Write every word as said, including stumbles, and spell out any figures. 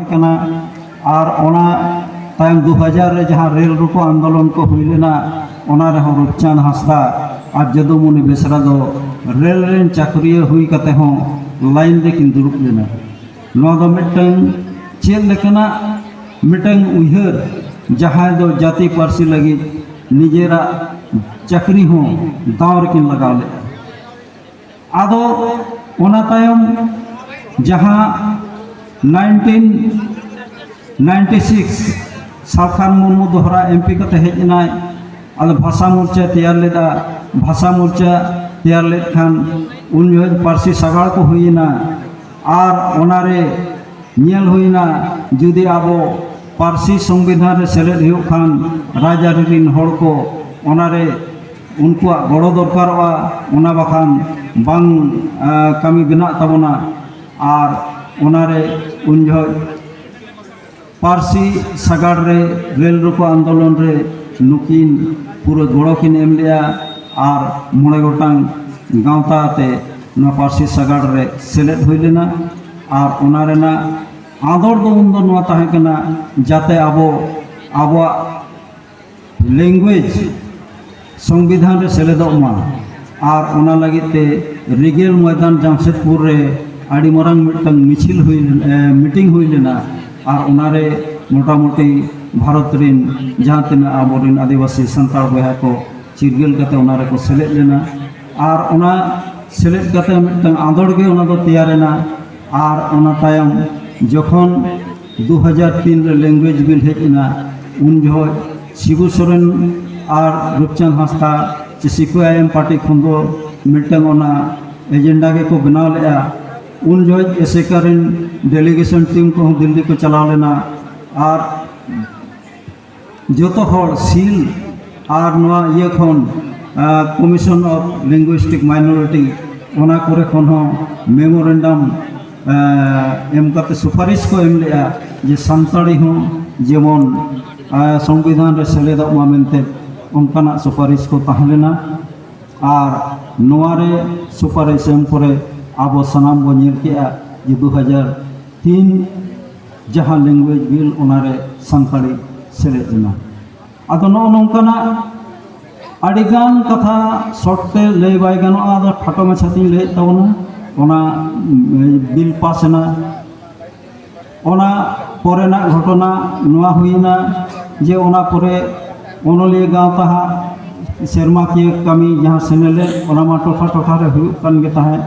ᱠᱟᱱᱟ᱾ ᱟᱨ ᱚᱱᱟ ᱛᱟᱭᱚᱢ ᱫᱩ ᱦᱟᱡᱟᱨ ᱨᱮ ᱡᱟᱦᱟᱸ ᱨᱮᱞ ᱨᱳᱠᱳ ᱟᱱᱫᱳᱞᱚᱱ ᱠᱚ ᱦᱩᱭ ᱞᱮᱱᱟ, ᱚᱱᱟ ᱨᱮᱦᱚᱸ ᱨᱩᱯᱪᱟᱸᱫᱽ ᱦᱟᱸᱥᱫᱟ ᱟᱨ ᱡᱟᱫᱩᱢᱚᱱᱤ ᱵᱮᱥᱨᱟ ᱫᱚ ᱨᱮᱞ ᱨᱮᱱ ᱪᱟᱹᱠᱨᱤᱭᱟᱹ ᱦᱩᱭ ᱠᱟᱛᱮ ᱦᱚᱸ ᱞᱟᱭᱤᱱ ᱨᱮᱠᱤᱱ ᱫᱩᱲᱩᱵ ᱞᱮᱱᱟ᱾ ᱱᱚᱣᱟ ᱫᱚ ᱢᱤᱫᱴᱟᱝ ᱪᱮᱫ ᱞᱮᱠᱟᱱᱟᱜ ᱢᱤᱫᱴᱟᱝ ᱩᱭᱦᱟᱹᱨ, ᱡᱟᱦᱟᱸᱭ ᱫᱚ ᱡᱟᱹᱛᱤ ᱯᱟᱹᱨᱥᱤ ᱞᱟᱹᱜᱤᱫ ᱱᱤᱡᱮᱨᱟᱜ ᱪᱟᱹᱠᱨᱤ ᱦᱚᱸ ᱫᱟᱣ ᱨᱮᱠᱤᱱ ᱞᱟᱜᱟᱣ ᱞᱮᱫᱼᱟ᱾ ᱟᱫᱚ ᱚᱱᱟ ᱛᱟᱭᱚᱢ ᱡᱟᱦᱟᱸ nineteen ninety six Salkhan Murmu ᱫᱚᱦᱨᱟ MP ᱠᱟᱛᱮ ᱦᱮᱡ ᱮᱱᱟᱭ᱾ ᱟᱫᱚ ᱵᱷᱟᱥᱟ ᱢᱳᱨᱪᱟ ᱛᱮᱭᱟᱨ ᱞᱮᱫᱟ᱾ ᱵᱷᱟᱥᱟ ᱢᱳᱨᱪᱟ ᱛᱮᱭᱟᱨ ᱞᱮᱫ ᱠᱷᱟᱱ ᱩᱱ ᱡᱚᱦᱚᱜ ᱯᱟᱹᱨᱥᱤ ᱥᱟᱜᱟᱲ ᱠᱚ ᱦᱩᱭᱮᱱᱟ᱾ ᱟᱨ ᱚᱱᱟᱨᱮ ᱧᱮᱞ ᱦᱩᱭᱱᱟ, ᱡᱩᱫᱤ ᱟᱵᱚ ᱯᱟᱹᱨᱥᱤ ᱥᱚᱝᱵᱤᱫᱷᱟᱱ ᱨᱮ ᱥᱮᱞᱮᱫ ᱦᱩᱭᱩᱜ ᱠᱷᱟᱱ ᱨᱟᱡᱽᱟᱹᱨᱤ ᱨᱤᱱ ᱦᱚᱲ ᱠᱚ ᱚᱱᱟᱨᱮ ᱩᱱᱠᱩᱣᱟᱜ ᱜᱚᱲᱚ ᱫᱚᱨᱠᱟᱨᱚᱜᱼᱟ, ᱚᱱᱟ ᱵᱟᱠᱷᱟᱱ ᱵᱟᱝ ᱠᱟᱹᱢᱤ ᱵᱮᱱᱟᱜ ᱛᱟᱵᱚᱱᱟ᱾ ᱟᱨ ᱚᱱᱟᱨᱮ ᱩᱱ ᱡᱚᱦᱚᱜ ᱯᱟᱹᱨᱥᱤ ᱥᱟᱜᱟᱲ ᱨᱮ, ᱨᱮᱞ ᱨᱳᱠᱳ ᱟᱱᱫᱳᱞᱚᱱ ᱨᱮ ᱱᱩᱠᱤᱱ ᱯᱩᱨᱟᱹ ᱜᱚᱲᱚ ᱠᱤᱱ ᱮᱢ ᱞᱮᱫᱼᱟ᱾ ᱟᱨ ᱢᱚᱬᱮ ᱜᱚᱴᱟᱝ ᱜᱟᱶᱛᱟ ᱟᱛᱮ ᱱᱚᱣᱟ ᱯᱟᱹᱨᱥᱤ ᱥᱟᱜᱟᱲ ᱨᱮ ᱥᱮᱞᱮᱫ ᱦᱩᱭ ᱞᱮᱱᱟ᱾ ᱟᱨ ᱚᱱᱟ ᱨᱮᱱᱟᱜ ᱟᱸᱫᱚᱲ ᱫᱚ ᱩᱱᱫᱚ ᱱᱚᱣᱟ ᱛᱟᱦᱮᱸ ᱠᱟᱱᱟ, ᱡᱟᱛᱮ ᱟᱵᱚ ᱟᱵᱚᱣᱟᱜ ᱞᱮᱝᱜᱩᱭᱮᱡᱽ ᱥᱚᱝᱵᱤᱫᱷᱟᱱ ᱨᱮ ᱥᱮᱞᱮᱫᱚᱜ ᱢᱟ᱾ ᱟᱨ ᱚᱱᱟ ᱞᱟᱹᱜᱤᱫ ᱛᱮ ᱨᱤᱜᱮᱞ ᱢᱚᱭᱫᱟᱱ ᱡᱟᱢᱥᱮᱫᱽᱯᱩᱨ ᱨᱮ ᱟᱹᱰᱤ ᱢᱟᱨᱟᱝ ᱢᱤᱫᱴᱟᱝ ᱢᱤᱪᱷᱤᱞ ᱦᱩᱭ ᱞᱮᱱ, ᱮ, ᱢᱤᱴᱤᱝ ᱦᱩᱭ ᱞᱮᱱᱟ᱾ ᱟᱨ ᱚᱱᱟᱨᱮ ᱢᱚᱴᱟᱢᱩᱴᱤ ᱵᱷᱟᱨᱚᱛ ᱨᱤᱱ ᱡᱟᱦᱟᱸ ᱛᱤᱱᱟᱹᱜ ᱟᱵᱚᱨᱤᱱ ᱟᱹᱫᱤᱵᱟᱹᱥᱤ ᱥᱟᱱᱛᱟᱲ ᱵᱚᱭᱦᱟ ᱠᱚ ᱪᱤᱨᱜᱟᱹᱞ ᱠᱟᱛᱮ ᱚᱱᱟ ᱨᱮᱠᱚ ᱥᱮᱞᱮᱫ ᱞᱮᱱᱟ᱾ ᱟᱨ ᱚᱱᱟ ᱥᱮᱞᱮᱫ ᱠᱟᱛᱮ ᱢᱤᱫᱴᱟᱝ ᱟᱸᱫᱚᱲ ᱜᱮ ᱚᱱᱟ ᱫᱚ ᱛᱮᱭᱟᱨ ᱮᱱᱟ᱾ ᱟᱨ ᱚᱱᱟ ᱛᱟᱭᱚᱢ ᱡᱚᱠᱷᱚᱱ ᱫᱩ ᱦᱟᱡᱟᱨ ᱛᱤᱱ ᱨᱮ ᱞᱮᱝᱜᱩᱭᱮᱡᱽ ᱵᱤᱞ ᱦᱮᱡ ᱮᱱᱟ, ᱩᱱ ᱡᱚᱦᱚᱜ ᱥᱤᱵᱩ ᱥᱚᱨᱮᱱ ᱟᱨ ᱨᱩᱯᱪᱟᱸᱫᱽ ᱦᱟᱸᱥᱫᱟ ᱪᱮ ᱥᱤᱯᱤᱟᱭᱮᱢ ᱯᱟᱨᱴᱤ ᱠᱷᱚᱱ ᱫᱚ ᱢᱤᱫᱴᱟᱝ ᱚᱱᱟ ᱮᱡᱮᱱᱰᱟ ᱜᱮᱠᱚ ᱵᱮᱱᱟᱣ ᱞᱮᱫᱼᱟ᱾ ᱩᱱ ᱡᱚᱦᱚᱜ ᱮᱥᱮᱠᱟ ᱨᱮᱱ ᱰᱮᱞᱤᱜᱮᱥᱚᱱ ᱴᱤᱢ ᱠᱚᱦᱚᱸ ᱫᱤᱞᱞᱤ ᱠᱚ ᱪᱟᱞᱟᱣ ᱞᱮᱱᱟ᱾ ᱟᱨ ᱡᱚᱛᱚ ᱦᱚᱲ ᱥᱤᱞ ᱟᱨ ᱱᱚᱣᱟ ᱤᱭᱟᱹ ᱠᱷᱚᱱ, ᱟᱸ, Commission of Linguistic Minority, ᱚᱱᱟ ᱠᱚᱨᱮ ᱠᱷᱚᱱ ᱦᱚᱸ ᱢᱮᱢᱳᱨᱮᱱᱰᱟᱢ, ᱟᱸ, ᱮᱢ ᱠᱟᱛᱮ ᱥᱩᱯᱟᱨᱤᱥ ᱠᱚ ᱮᱢ ᱞᱮᱫᱼᱟ ᱡᱮ ᱥᱟᱱᱛᱟᱲᱤ ᱦᱚᱸ ᱡᱮᱢᱚᱱ, ᱟᱸ, ᱥᱚᱝᱵᱤᱫᱷᱟᱱ ᱨᱮ ᱥᱮᱞᱮᱫᱚᱜ ᱢᱟ ᱢᱮᱱᱛᱮ ᱚᱱᱠᱟᱱᱟᱜ ᱥᱩᱯᱟᱨᱤᱥ ᱠᱚ ᱛᱟᱦᱮᱸ ᱞᱮᱱᱟ᱾ ᱟᱨ ᱱᱚᱣᱟ ᱨᱮ ᱥᱩᱯᱟᱨᱤᱥ ᱮᱢ ᱯᱚᱨᱮ ᱟᱵᱚ ᱥᱟᱱᱟᱢ ᱵᱚ ᱧᱮᱞ ᱠᱮᱜᱼᱟ ᱡᱮ ᱫᱩ ᱦᱟᱡᱟᱨ ᱛᱤᱱ ᱡᱟᱦᱟᱸ ᱞᱮᱝᱜᱩᱭᱮᱡᱽ ᱵᱤᱞ, ᱚᱱᱟᱨᱮ ᱥᱟᱱᱛᱟᱲᱤ ᱥᱮᱞᱮᱫ ᱮᱱᱟ᱾ ᱟᱫᱚ ᱱᱚᱜᱼᱚ ᱱᱚᱝᱠᱟᱱᱟᱜ ᱟᱹᱰᱤᱜᱟᱱ ᱠᱟᱛᱷᱟ ᱥᱚᱨᱴ ᱛᱮ ᱞᱟᱹᱭ ᱵᱟᱭ ᱜᱟᱱᱚᱜᱼᱟ, ᱟᱫᱚ ᱠᱷᱟᱴᱚ ᱢᱟᱪᱷᱟ ᱛᱤᱧ ᱞᱟᱹᱭᱮᱫ ᱛᱟᱵᱚᱱᱟ᱾ ᱚᱱᱟ ᱵᱤᱞ ᱯᱟᱥ ᱮᱱᱟ, ᱚᱱᱟ ᱯᱚᱨᱮᱱᱟᱜ ᱜᱷᱚᱴᱚᱱᱟ ᱱᱚᱣᱟ ᱦᱩᱭᱱᱟ ᱡᱮ ᱚᱱᱟ ᱯᱚᱨᱮ ᱚᱱᱚᱞᱤᱭᱟᱹ ᱜᱟᱶᱛᱟ ᱦᱟᱜ ᱥᱮᱨᱢᱟᱠᱤᱭᱟᱹ ᱠᱟᱹᱢᱤ ᱡᱟᱦᱟᱸ ᱥᱮᱱᱮᱞᱮᱫ, ᱚᱱᱟ ᱢᱟ ᱴᱚᱴᱷᱟ ᱴᱚᱴᱷᱟ ᱨᱮ ᱦᱩᱭᱩᱜ ᱠᱟᱱ ᱜᱮ ᱛᱟᱦᱮᱸᱫ᱾